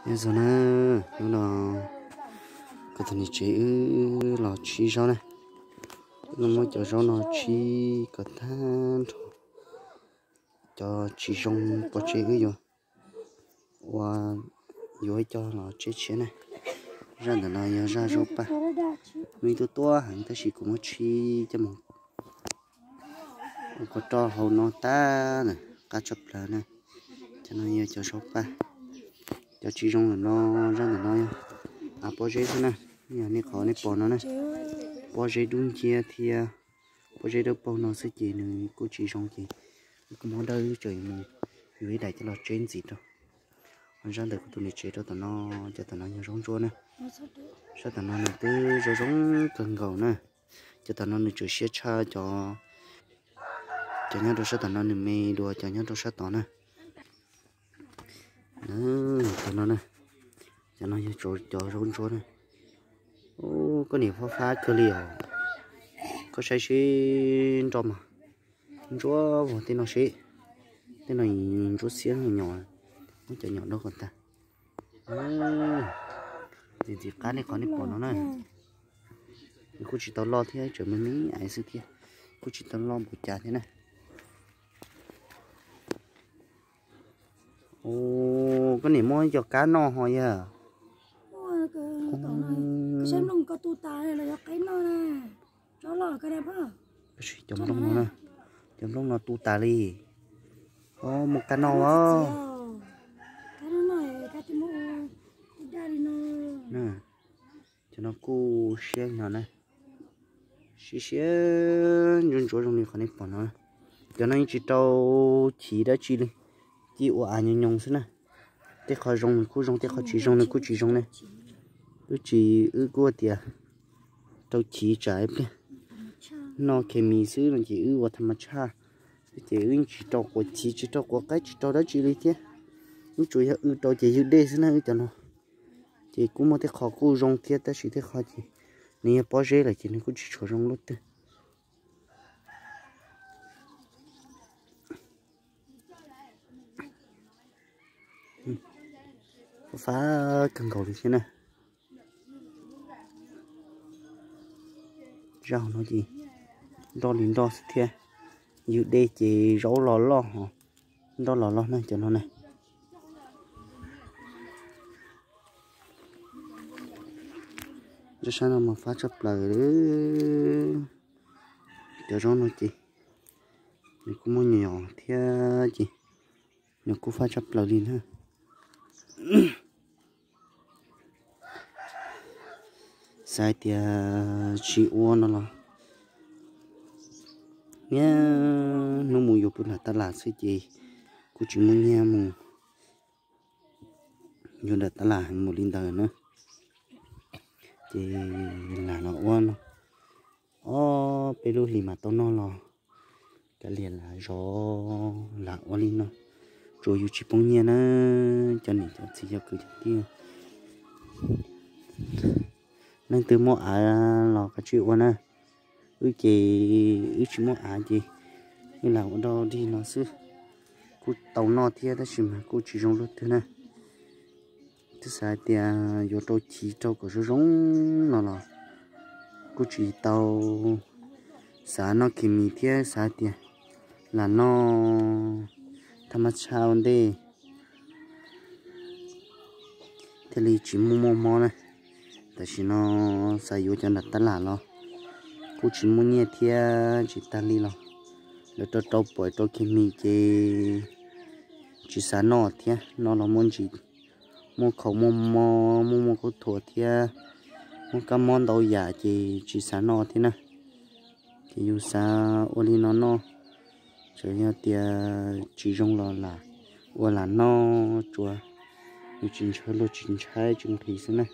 Nyob zoo na, hnub no kuv tus niam tsev wb los tsib zaub na. Wb muab cov zaub no tsib kom tag nrho cov tsis zoo pov tseg wb yuav ua, yuav coj los tseb tshiab na. Zaj ntawm no yog zaj zaub paj, nws tuaj tuaj heev tab sis kuv muab tsib coj mus ua kua roj hau no tag na, qab tshaj plaws na. Cov no yog cov zaub paj, cov tsis zoo ntawm no, zaj ntawm no yog av pob zeb xwb na. Yog nej qhov nej pom no na, pob zeb dub nciab thiab pob zeb dawb paug no xwb ces nws kuj tsis zoo ces wb kuj muab dawb tsawv mus yuav ib daim coj los tseb ntxiv rau. Ho zaj ntawm kuv tus niam tsev rau tom no, cov tom no yog zaub ntsuab na. Zaj tom no nws twb zoo zoo kawg nkaus na. Cov tom no nws tseem siab tshaj cov, cov nyob rau sab tom no nws me dua cov nyob rau sab tod na. Cov no, cov no yog cov zaub ntsuab na. Ub, koj niam fab fab kawg li os. Koj saib seb nroj mas ntsuab vog tej no seb, tej no ntsuab xiab nyom, muab cov nyom rau kom tag. Ntxim ntxim qab nej qhov nej pom no na. Nws kuj tsis tau loj thiab, tseem me me xwb thiab, kuj tsis tau loj npaum cas thiab na. Ub, koj niam muab cov kab noj ho yog. Cov nplooj no tu tas li. Muaj kab noj os. Cov no kuj siab no na. Siab siab ntsuab ntsuab zoo li qhov nej pom no. Cov no yeej tsis rau chiv dab tsi li, cia ua av nyoos nyoos xwb na. Tej qhov zoo nws kuj zoo, tej qhov tsis zoo nws kuj tsis zoo ne. Twb tsis, wb kuj tias rau chiv tsam ib pliag noj khes mis xwb no ces wb ua tham mas tshaj, ces wb tsis rau quav chiv, tsis rau quav qaib, tsis rau dab tsi li thiab. Wb tsuas yog wb rau ces ywg dej xwb na wb cov no. Ces kuj muaj tej qho kuj zoo thiab tab sis tej qho ces nws yog pob zeb lawm ces nws kuj tsis tshua zoo luaj twg. Fab fab kawg nkaus li thiab na. Zaj no ces nroj li nroj xwb thiab. Ywg dej ces zaub los loj, nroj los loj na cov no na. Zaj sab no mas fab tshaj plaws. Cov zaub no ces nws kuj muaj nyuam thiab ces nws kuj fab tshaj plaws li na. Xav hais tias tsis ua no los niaj hnub mus yuav pub nram tab lam xwb ces kuj tsis muaj nyiaj mus yuav nram tab lam heev mus li ntawd na. Ces lam los ua no ob peb lub hlis mas tau noj los kav liam lam zov lam ua li no, tsuas yus tsis poob nyiaj na. Cov niam cov txiv cov kwv cov tij, leej twg muaj av los kav tsij ua na. Wb ces wb tsis muaj av ces wb lam ua dog dig no xwb. Kuj tau noj thiab tab sis mas kuj tsis zoo luaj twg na. Twb xav hais tias yuav rau chiv rau kom zoo zoo no los kuj tsis tau xav noj khes mis thiab xav hais tias lam noj tham mas tshaj ua ntej thiaj li tsis muaj muaj mob na. Tam sim no xav yuav cov nram tab lam los kuj tsis muaj nyiaj thiab tsis tag li los lawv rau rau pam rau khes mis ces tsis xav noj thiab, noj los muaj ntsis, muaj khaum muaj mob, muaj muaj khaub thuas thiab muaj kab mob ntau yam ces tsis xav noj thiab na. Ces yus xav ua li no noj, txawm yog tias tsis zoo los lam ua lam noj tsuas, yus tsis ntshaw luag tsis ntshai tsis nqhis xwb na.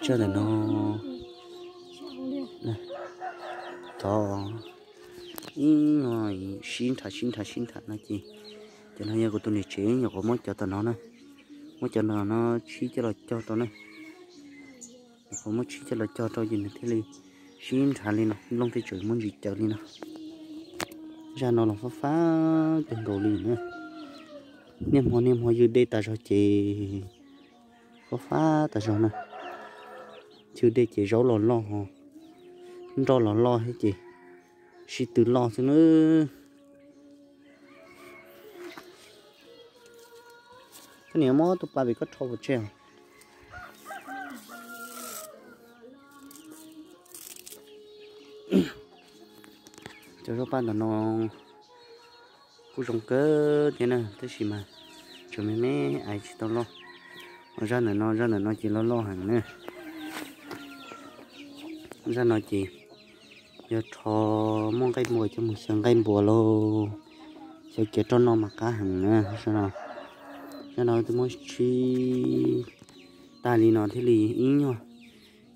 Tsaj ntawm no cov ib no sib nrhav sib nrhav sib nrhav no ces, cov no yog kuv tus niam tsev nyuam qhuav muab cov tom no na, muab cov no no tsib coj los cog rau na. Nyuam qhuav muab tsib coj los cog rau ces nws thiaj li sib nrhav li no, nplooj thiaj tseem muaj ntsis caws li no. Zaj no los fab fab kawg nkaus li na. Niaj hmo niaj hmo ywg dej tas zog ces fab fab tas zog na. Ywg dej ces zaub los loj, nroj los loj thiab ces sib tw loj xwb na. Koj niam, muab tus pa pem koj rho pov tseg os. Cov zaub paj ntawm no kuj zoo kawg thiab na, tab sis mas tseem me me, ais tsis tau loj. Zaj ntawm no, zaj ntawm no ces loj loj heev na. Zaj no ces yog rho muaj nqaij npua coj mus xyaw nqaij npua lauj, xyaw kiav roj noj mas qab heev na. Zaj no twb muab sib tag li no thiaj li ib nyuag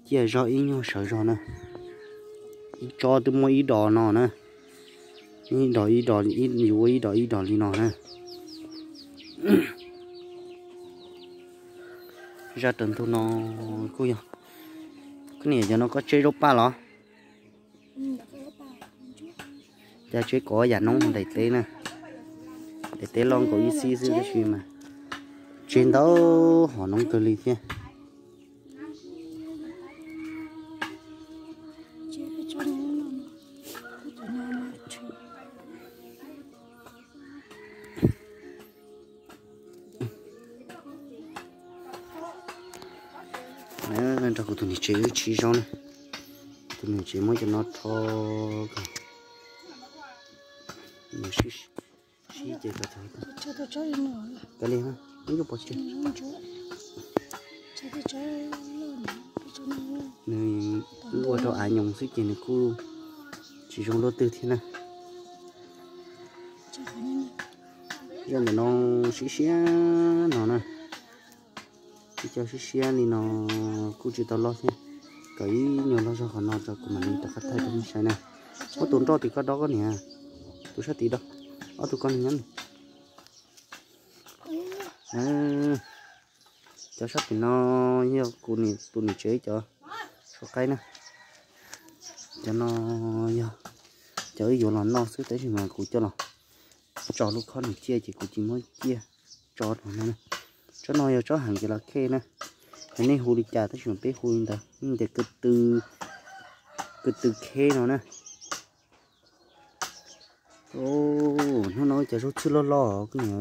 ciaj zog ib nyuag sawv zog na. Ib tsob twb muaj ib dos no na, ib dos ib dos, yuav ua ib dos ib dos li no na. Zaj raws ntug no kuj yog, koj niam, cov no koj tseb zaub paj los? Cas tseb kov yam noob daim teb na, daim teb loj nkaus ib xib xwb tab sis mas tseb ntau hom noob kawg li thiab. Nrog kuv tus niam tsev wb tsib zaub na. Tus niam tsev muab cov no rho kom sib ces, kav liam, ib nyuag pov tseg. Nws ua rau av nyoos xwb ces nws kuj tsis zoo luaj twg thiab na. Zaj ntawm no siab siab no na. Ib co siab siab li no kuj tsis tau loj thiab. Kom ib nyuag loj zog qhov no tso kuv mam li rov qab thaij rau nej saib na. Ob tug nroj tim koj dob koj niam, tus sab tid dob, ob tug koj niam nyob. Cov sab tim no yog kuv tus niam tsev cov suab qaib na. Cov no yog cov wb yuav los noj xwb tab sis mas kuv coj los tso lub khob nws ciaj ces kuv cia muab ciaj tso rau no na. Tsob no yog tsob heem ces los khej na. Yog nej hu li cas tab sis mas peb hu li ntawd, tias ko tw khej no na. Hnub no wb cov zaub txhwb loj loj koj niam.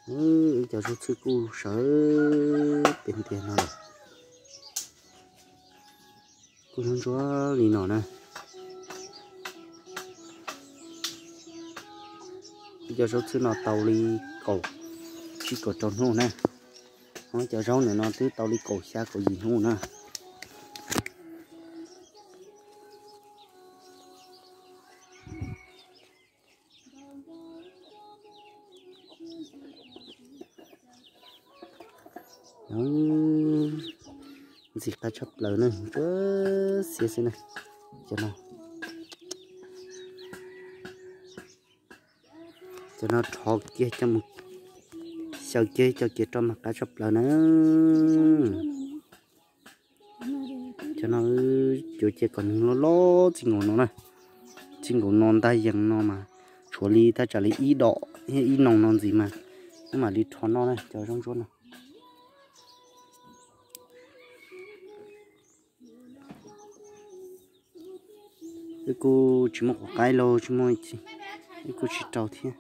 Wb cov zaub txhwb kuj sawv pem tiag no lawm. Kuj ntsuab ntsuab li no na. Wb cov zaub txhwb no tau li kaum tsib kaum rau hnub na. Ho cov zaub ntawm no twb tau li kaum xya kaum yim hnub na. Ntxim qab tshaj plaws na, ntsuab xiab xwb na. Cov no, cov no rho kiag coj mus xyaw kiag coj kiag rau mas qab tshaj plaws na. Cov no cuav cia kom nws loj loj txij nkaus no na. Txij nkaus no ntag yees no mas tshuav li thaj tsam li ib dom, ib noo no ntxiv mas wb mam li rho noj na cov zaub ntsuab no. Wb kuj tsis muaj quav qaib lauj, tsis muaj, wb kuj tsis rau thiab.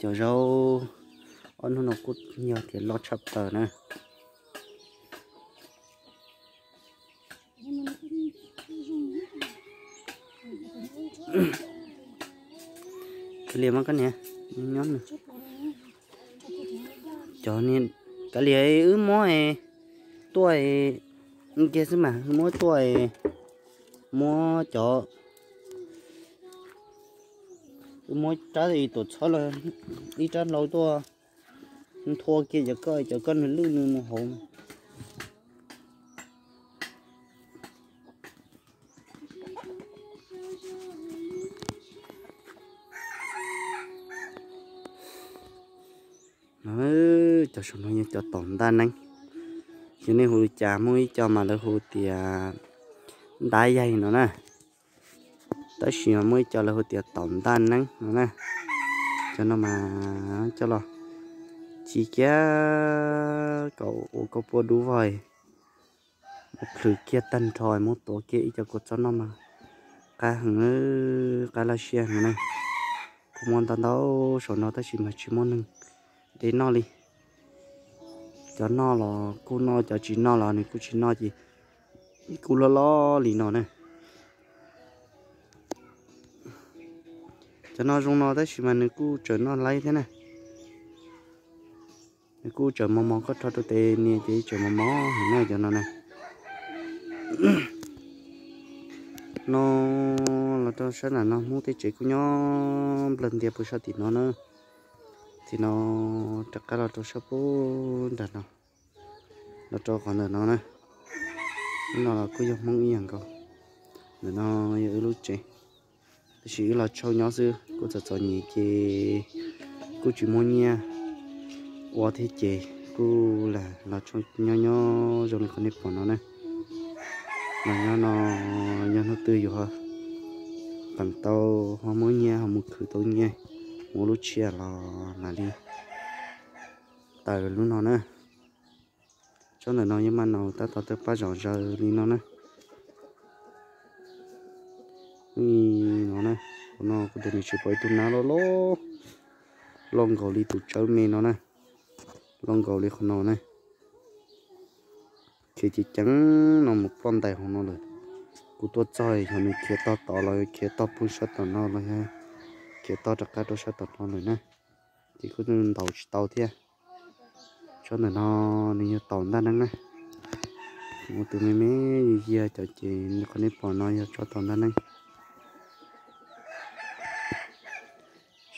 Cov zaub ob hnub no kuj yog tias loj tshaj plaws na. Kav liam mas koj niam, nyob nws. Cov niag kav liam wb muab tuaj kiag xwb mas, wb muab tuaj, muab cov, wb muab rab tuam txhob los ib rab hlau tuaj nthua kiag cov koj, cov koj nws lwj nws mus hauv. Cov saum no yog cov taum ntaj neeb. Xyov nej hu li cas, muaj ib co mas lawv hu tias ntab yaig no na. Tab sis mas muaj ib co lawv hu tias taum ntaj neeb no na. Cov no mas coj los ci kiag kom ua koj pua dub vog, mus plhws kiag tag nrho, muab tuav kiag ib co kua txob noj mas qab heev, qab laj siab heev na. Kuj muaj ntau ntau saum no tab sis mas tsis muaj neeg de noj li. Cov noj los kuj noj, cov tsis noj los nws kuj tsis noj ces kuj loj loj li no na. Cov no zoo no tab sis mas nws kuj tseem noj laib thiab na. Nws kuj tseem mos mos, koj rho rau tes nias ces tseem mos mos heev na cov no na. No los rau sab nram no, Hmoob tej tsev kuj nyob nplawg ntias puag sab tim no na. Tim no rov qab los rau sab puag nram no, los rau qhov ntawm no na. Lub no los kuj yog Hmoob ib yam nkaus. Ntawm no yog wb lub tsev, tab sis wb los tshau nyob xwb, kuj txom txom nyem ces kuj tsis muaj nyiaj ua thiab ces kuj lam los tshau nyob nyob zoo li qhov nej pom no na. Los nyob no, nyob hnub twg yuav peem tau ho muab nyiaj ho mus khwv tau nyiaj, mus lub tsiab los mam li tawm lub no na. Tsob ntawm no yeej maj naus tab tom tawg paj zom zaws li no na. No na, hauv no kuv tus niam tsev pom ib tug nab loj loj, loj nkaus li tus tsawb me no na, loj nkaus li qhov no na. Khiav ceev ceev no mus ploj ntais hauv no lawm. Kuv tuaj txog xyov nws khiav tog tod los khiav tog puag sab tom no los yog khiav tog rov qab rau sab tom no lawm na. Ces kuj ntaus tsis tau thiab. Tsob ntawm no nws yog taum ntaj neeb na. Ua tus me me yig yig cov ces qhov nej pom no yog tsob taum ntaj neeb.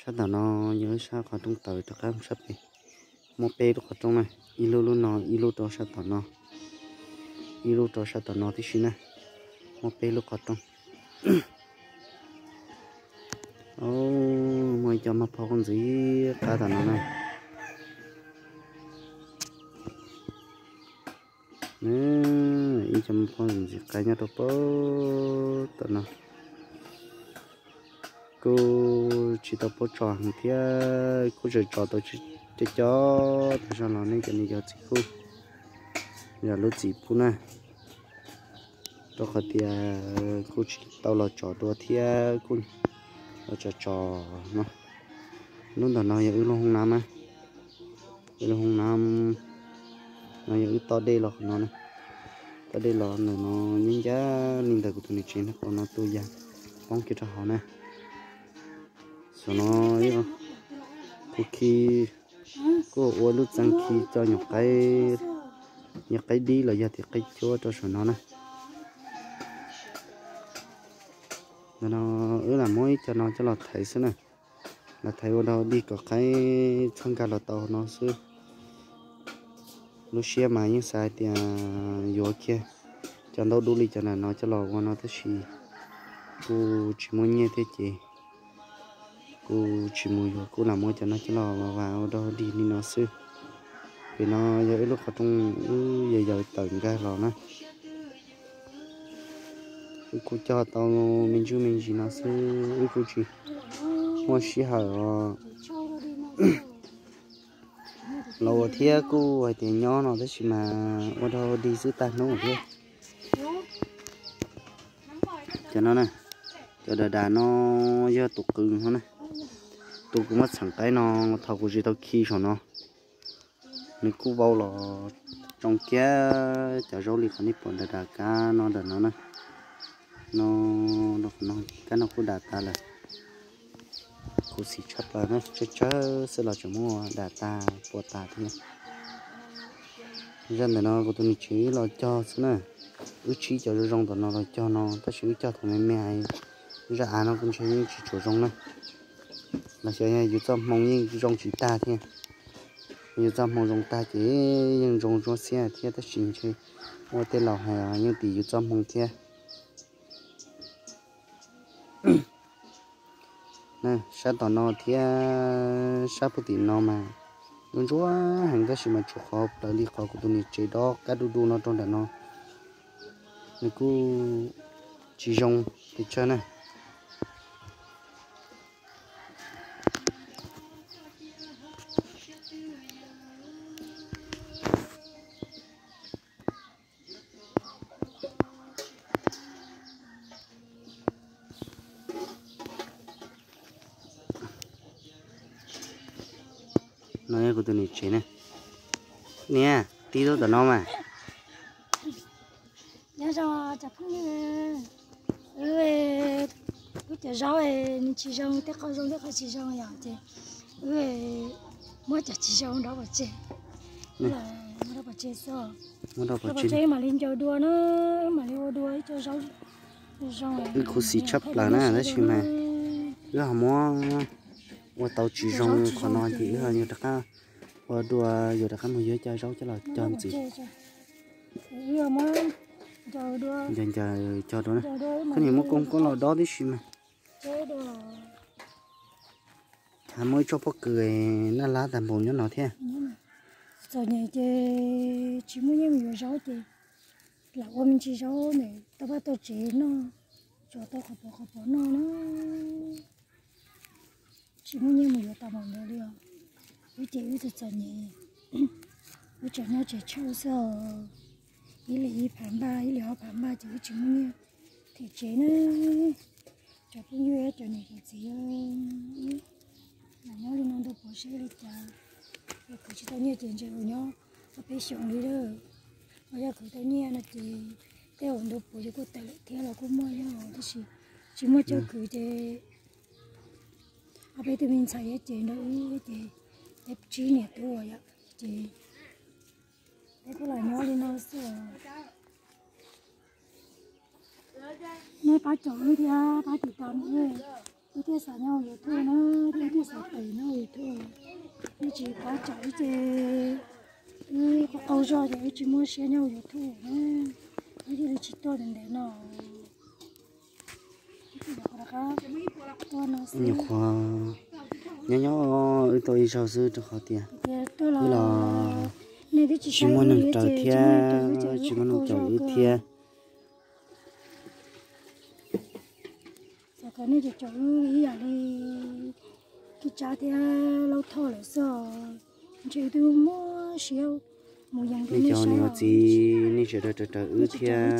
Sab tom no yog ib sab qhov rooj tawm rov qab mus sab pem. Muaj peb lub qhov rooj na, ib lub lub no, ib lub rau sab tom no, ib lub rau sab tom no tib si na. Muaj peb lub qhov rooj. Muaj ib co maj phob ntxiv qab tom no na. Ib co maj phob ntxiv qab nyob rau pab tom no. Kuj tsis tau paub tso heev thiab, kuj tseem tso tau cov cov tas zog los nej cov niam cov txiv kuj zam lub txim pub na, rau qhov tias kuj tsis tau los tsom dua thiab kuj los tsom tsom no. Lub ntawm no yog wb lub hoob nab na, wb lub hoob nab no yog wb tob dej los qhov no na, tob dej los ntawm no nyob ncaj li ntawm kuv tus niam tsev no, qhov no tus yam poob kiag rau hauv na. Saum no kuj khi, kuj ua lub txeeg khi cov nyuag qaib, nyuag qaib dib los yog tias qaib cuab rau saum no na. Ntawm no wb lam muab ib co no coj los thaiv xwb na, los thaiv ua dog dig kom qaib txhob nkag los tau no xwb. Lub siab mas yeej xav hais tias yuav kiag cov ntaub dub li cov nram no coj los ua no tab sis kuj tsis muaj nyiaj thiab ces kuj tsis mus yuav, kuj lam muab cov no coj los vas ua dog dig li no xwb. Pem no yog ib lub qhov rooj wb yawg yawg tawm nkag los na. Wb kuj cog tau me ntsuj me ntsis no xwb, wb kuj tsis muaj sij hawm os. Los ua thiab kuj hais tias nyob no tab sis mas ua dog dig xwb tag hnub thiab. Cov no na, cov dav dav no yog tus qws no na. Tus kuv muab txheem qaib no, thaum kuv tsis tau khi saum no, nws kuj vau los tsoo kiag cov zaub li qhov nej pom dav dav kab no ntawm no na. No, kab no kuj dam tas lawm. Khuv xim tshaj plaws na, tsawg tsawg xwb los tseem muab dam tas puas tas thiab. Zaj ntawm no kuv tus niam tsev los cog xwb na. Wb tsib cov zoo zoo ntawm no los cog no tab sis wb cog thaum me me, zaj av no kuj ntshe yeej tsis tshua zoo na. Los xyov yog yus txoj hmoo yeej zoo tsis tag thiab. Yus txoj hmoo zoo tag ces yeej zoo ntsuab xiab thiab tab sis ntshe ua tej laus hais yeej tim yus txoj hmoo thiab. Sab tom no thiab sab puag tim no mas Ntsuab ntsuab heev tab sis mas tsuas qhov plaws li qhov kuv tus niam tsev dob kab du du no rau nram no, nws kuj tsis zoo pes tsawg na. No yog kuv tus niam tsev na. Niam, tib lub tom no mas. Nyob zoo cov phooj ywg, wb, wb cov zaub nws tsis zoo, tej qho zoo tej qho tsis zoo yom, ces wb muab cov tsis zoo rau pov tseg, muab rau pov tseg xwb. Muab rau pov tseg mam li ncaws dua na, wb mam li ua dua ib co zaub zoo. Wb khuv xim tshaj plaws na tab sis mas wb ho muab ua tau tsis zoo qhov no ces wb ho yuav rov qab ua dua, yuav rov qab mus yuav cov zaub coj los cog ntxiv. Ncaws ncaws cog dua na, koj niam muab koob koob los dob tib si mas. Muaj ib tsob pob kws naj lab tag npaum nyob no thiab. Txom nyem ces tsis muaj nyiaj mus yuav zaub ces lam ua me ntsis zaub ntawm tau paj tau tsev noj, tsuav tau qhov pov qhov pov noj na. Tsis muaj nyiaj mus yuav tau npaum ntawd li os. Wb ces wb txom txom nyem, wb tseem nyob tsev tshuaj xwb os. Ib hlis ib phav npaj, ib hlis ob phav npaj ces wb tsis muaj nyiaj them tsev na. Cov phooj ywg cov niam cov txiv, lam nyob li no ntuj puas saib li cas. Yog khwv tsis tau nyiaj ces ntshe ua nyob ob peb xyoos li lawm. Ho yog khwv tau nyiaj no ces tej uas ntuj puas ces kuj tawm lawm thiab los kuj muaj yog tab sis tsis muaj chaw khwv ces ob peb tug me ntxhais ces nrog wb ces peb tsib niam tub yom, ces peb kuj los nyob li no xwb. Nej pab caum wb thiab pab tiv tas, wb thiaj xav nyob ua YouTube na, thiaj xav pem nyob ua YouTube. Nej tsis pab caum wb ces wb qaug qaug zog ces wb tsis muaj siab nyob ua YouTube na, wb thiaj li tsis tuaj ntev ntev no. Nyuam qhuav nyob nyob wb tau ib zaug xwb rau qhov tias wb los tsis muaj neeg raws thiab tsis muaj neeg caum wb thiab. Xav kom nej cov caum wb ib yam li Kib Tsab thiab Laub Thoj lawm xwb, ntshe wb twb muaj siab mus yees rau nej saib. Niam txiv, nej sawv daws raws raws wb thiab.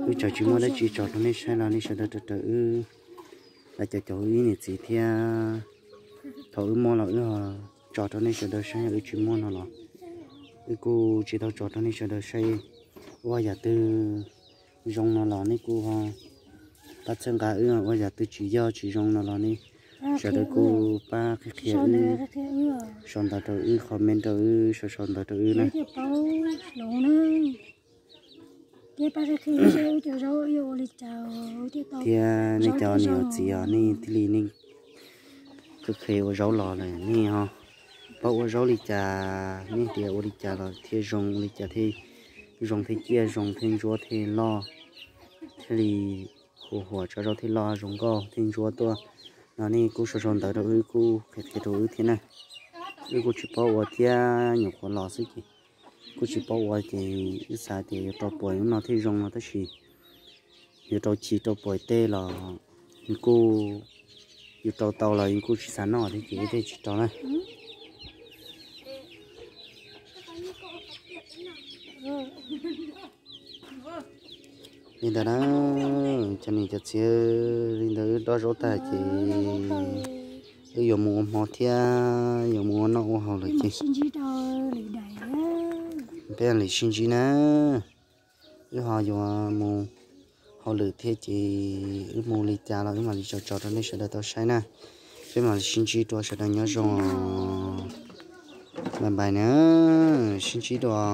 Wb tseem tsis muaj dab tsi tso rau nej saib los nej sawv daws raws raws wb. Lawv cov caum wb niam txiv thiab. Thaum wb muaj los wb ho tso rau nej sawv daws saib, yog wb tsis muaj no los wb kuj tsis tau tso rau nej sawv daws saib. Ua yam twg zoo no los nej kuj pab txhawb nqa wb, ua yam twg tsis yog tsis zoo no los nej sawv daws kuj pab qhia qhia wb, sau ntawv rau wb, comment rau wb, sau sau ntawv rau wb na. Thiab nej cov niam txiv os, nej thiaj li nej khev khev ua zaub los lawm nej ho paub ua zaub li cas, nej tias ua li cas los thiaj zoo, ua li cas thiaj zoo thiaj ciaj zoo thiaj ntsuab thiaj loj, thiaj li hu huam tso zaub thiaj loj zoo nkauj thiaj ntsuab tuaj no nej kuj sau sau ntawv rau wb, kuj qhia qhia rau wb thiab na. Wb kuj tsis paub ua thiab, nyuam qhuav los xwb ces kuj tsis paub ua ces wb xav tias yuav rau puas no thiaj zoo no tab sis yuav rau chim rau puas tej los nws kuj, yuav rau tau los yus kuj tsis xav noj thiab ces wb thiaj tsis rau na. Li ntawd na, cov niam cov txiv, li ntawd wb dob zaub tag ces wb yuav mus ua hmo thiab yuav mus ua noj ua haus lawm ces peb mam li sib ntsib na. Wb ho yuav mus hauj lwm thiab ces wb mus li cas los wb mam li tso tso rau nej sawv daws tau saib na. Peb mam li sib ntsib dua, sawv daws nyob zoo. Bye bye na, sib ntsib dua.